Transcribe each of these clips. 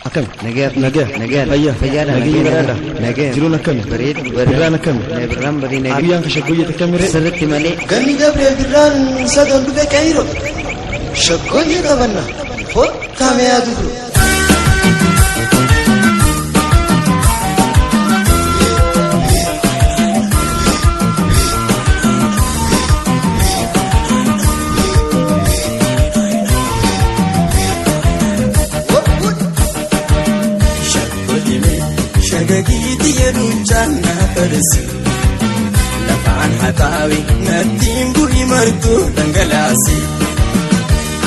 Akkami? Nagaya. Nagaya. Nagaya. Fayyaa. Fayyaadha. Nageenyi badhaadha. Nagaya. Jiruun akkami? Bareedu. Birraan akkami? Birraan barii nagaya. Guyyaan kashaggoyyee akkamiree? Sirriitti malee. Ganni Gabriel Birraan sadan dhufe Kaayiroo. Shaggooyyee qabanna. Kottaa mee yaadu. Shagagiiti yeruuchaan na farsi lafaan haxaawi nattiin bu'i martuu dhangalaasi.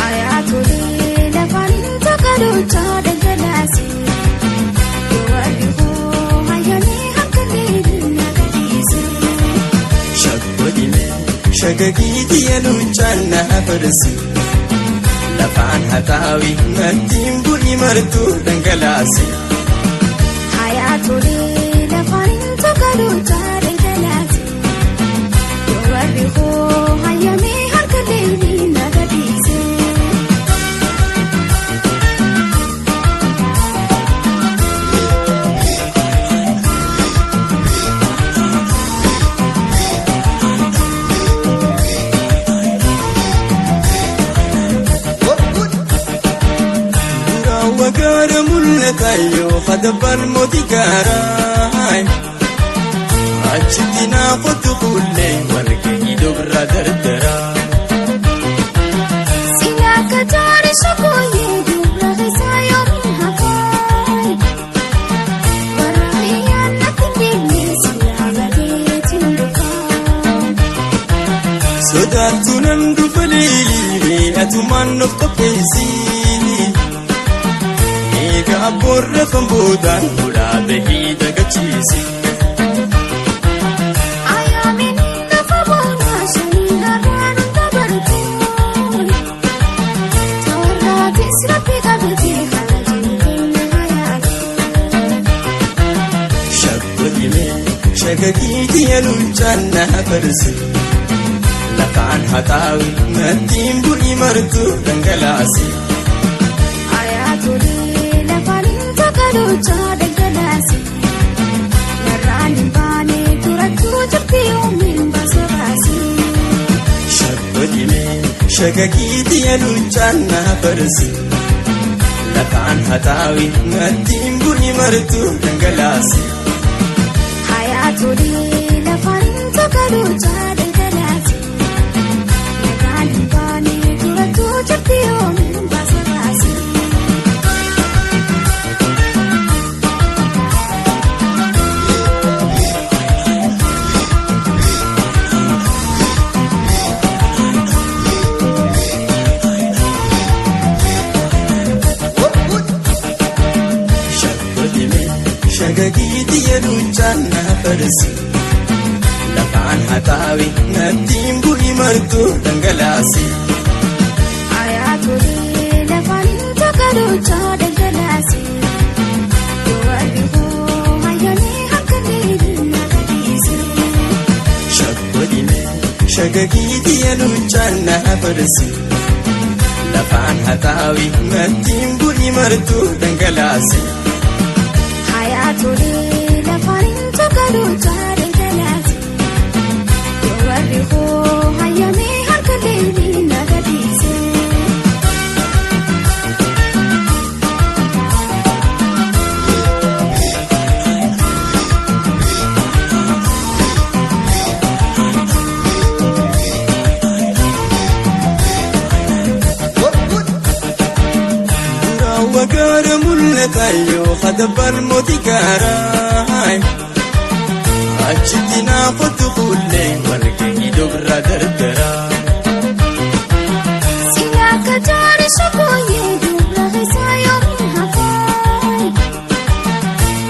Ayyaatolee lafaan tokkoluchaa dhangalaasi. Warri hoo hayyamee harka leelina gadhiise. Shaggodhime shagagiiti yeruuchaan na farsi lafaan haxaawi nattiin bu'i martuu dhangalaasi. Ayyaatolee lafaan tokkoluchaa dhangalaasi. Warri hoo hayyamee harka leelina gadhiise. Raawwa gaara mul'ataa yoo hadabbaan mootii gaaraa. Achitti naafatu fuullee walgahii dubra dardaraa. Siyaa kataari shakkooyee dubra keessaa yoomiin hafaayi. Warra biyyaan natti deemne siyaa bareetiin dhufaa. Sodaattuu nan dhufa leelii atumaan of qopheessi. Egaa abboorra kan boodaan ulaa bahii dagachiisi. Ayyaamiin lafa boonaa shanii har'aan dabartuun. Tooraatis rabbi qabatee haala jireenya hayaatu. Shaggodhime shagagiiti yeluuchaan na farsi. Lafaan haxaawi nattiin bu'i martuu dhangalaasi. Ayyaatolee lafaan tokkoluchaa dhangalaasi. Narraan hin baane turattuu jirti yoomiin baasa baasi. Shaggodhime shagagiiti yeluuchaan na farsi. Lafaan haxaawi nattiin bu'i martuu dhangalaasi. Ayyaatolee lafaan tokkoluchaa dhangalaasi. Narraan hin baane turattuu jirti yoomiin baasa baasi. Shaggodhime shagagiiti yeluuchaan na farsi. Lafaan haxaawi nattiin bu'i martuu dhangalaasi. Ayyaatolee lafaan tokkoluchaa dhangalaasi. Warri hoo hayyamee harka leelina gadhiise. Shaggodhime shagagiiti yeluuchaan na farsi. Lafaan haxaawi nattiin bu'i martuu dhangalaasi. Ayyaatolee lafaan tokkoluchaa dhangalaasi. Warri hoo hayyamee harka leelina gadhiise. Raawwa gaara mul'ataa yoo hadabbaan mootii gaaraa. Achitti naafatu fuullee walgahii dubra dardaraa. Siyaa kataari shakkooyee dubra keessaa yoomiin hafaayi.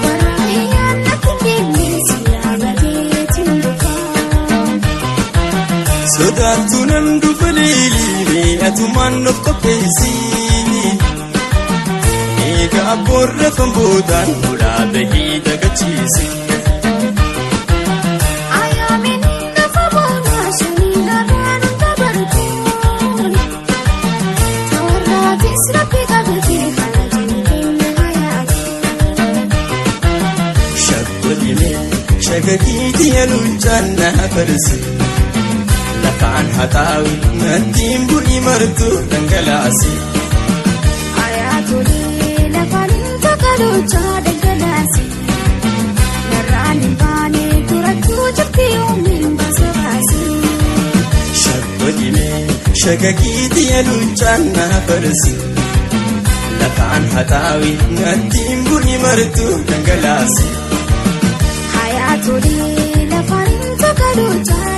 Warra biyyaan natti deemne siyaa bareetiin dhufaa. Sodaattuu nan dhufa leelii atumaan of qopheessi. Egaa abboorra kan boodaan ulaa bahii dagachiisi. Ayyaamiin lafa boonaa shanii har'aan dabartuun. Tooraatis rabbi qabatee haala jireenya hayaatu. Shagakiiti yaluuchaan na farsi. Lafaan haxaawi nattiin bunni martu dhangalaasi. Ayyaatolee lafaan takaluuchaa dhangalaase. Narraan hin baane turachuu jirti yoomiin baasa baase. Shaggodhimee shagakiiti yaluuchaan na farsi. Lafaan haxaawi nattiin bunni martu dhangalaasi. Ayyaatolee lafaan takaluuchaa.